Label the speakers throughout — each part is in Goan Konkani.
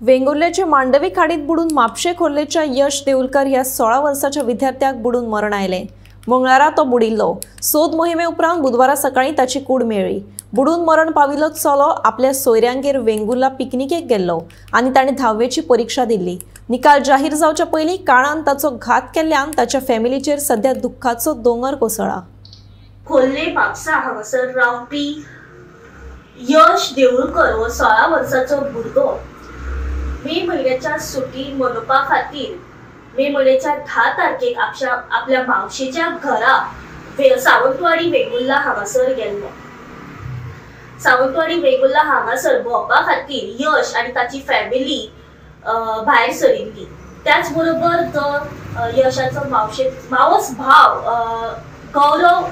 Speaker 1: वेंगुर्ल्याचे मांडवी खाडीत बुडून म्हापशें खोर्लेच्या यश देऊलकर ह्या 16 वर्साच्या विद्यार्थ्याक बुडून मरण आयलें। मंगळारा तो बुडिल्लो। सोद मोहिमे उपरांत बुधवारा सकाळी ताची कूड मेळ्ळी। बुडून मरण पाविल्लो चलो आपल्या सोयऱ्यांगेर वेंगुर्ला पिकनिकेक गेल्लो आनी ताणें धावेची परिक्षा दिल्ली। निकाल जाहीर जावच्या पयलीं काळान ताचो घात केल्ल्यान ताच्या फॅमिलीचेर सध्या दुख्खाचो दोंगर कोसळ्ळा।
Speaker 2: खोर्ले म्हापसा हांगासर रावपी यश देऊळकर हो 16 वर्साचो भुरगो मे म्हयन्याच्या सुटी मनोवपा खातीर मे म्हयन्याच्या 10 तारखेक आपल्या मावशेच्या घरा सावंतवाडी वेंगुर्ला हांगासर गेल्लो। सावंतवाडी वेंगुर्ला हांगासर भोंवपा खातीर यश आनी ताची फॅमिली भायर सरिल्ली। त्याच बरोबर जो यशाचो मावस भाव गौरव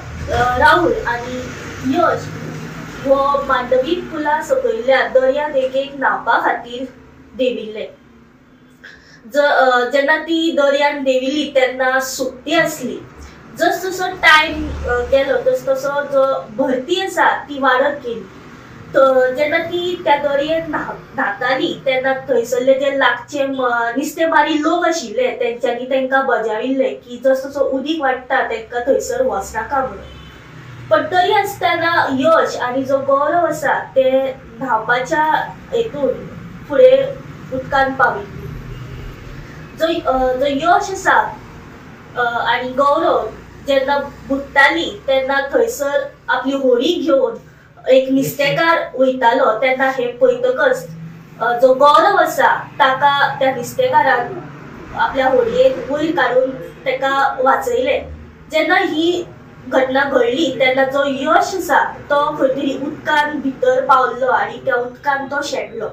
Speaker 2: राहुल आनी यश हो मांडवी पुला सकयल्या दर्या देगेक न्हांवपा खातीर देविल्ले। जेन्ना ती दर्यान देविल्ली तेन्ना सुकती आसली। जस जसो टायम गेलो तस तसो जो भरती आसा ती वाडत गेली। तर जेन्ना ती त्या दर्यान न्हाताली तेन्ना थंयसरले जे लागचे नुस्तेमारी लोक आशिल्ले तेंच्यांनी तेंकां बजाविल्ले की जसो जसो उदीक वाडटा तेंकां थंयसर वचनाका म्हणून। पण तरी आसतना यश आनी जो गौरव आसा ते न्हांवपाच्या हेतून फुडें उदकान पाविल्ली। जो यश आसा आनी गौरव जेन्ना बुडटाली तेन्ना थंयसर आपली होडी घेवन एक नुस्तेकार वयतालो तेन्ना हे पळयतकच जो गौरव आसा ताका त्या नुस्तेकारान आपल्या होडयेक वयर काडून ताका वाचयलें। जेन्ना ही घटना घडली तेन्ना जो यश आसा तो खंय तरी उदकान भितर पावल्लो आनी त्या उदकान तो शेणलो।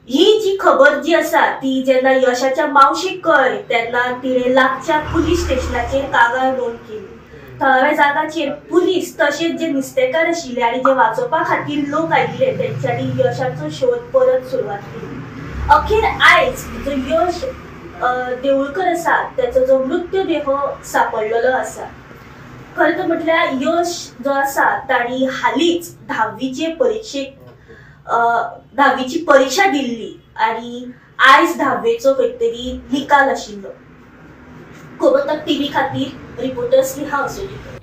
Speaker 2: ही जी खबर जी आसा ती जेन्ना यशाच्या मावशेक कळ्ळी तेन्ना तिणें लागच्या पुलीस स्टेशनाचेर कागाळ नोंद केली। थळाव्या जागाचेर पुलीस तशेंच जे नुस्तेकार आशिल्ले आनी जे वाचोवपा खातीर लोक आयिल्ले तेंच्यांनी यशाचो शोध परत सुरवात केली। अखेर आयज जो यश देऊळकर आसा तेचो जो मृत्युदेह सापडलेलो आसा। खरें तर म्हटल्यार यश जो आसा ताणी हालींच धावीची परीक्षा दिल्ली आनी आयज धावेचो खंय तरी निकाल आशिल्लो। खबर तक टीव्ही खातीर रिपोर्टर स्नेहा असोलीकर।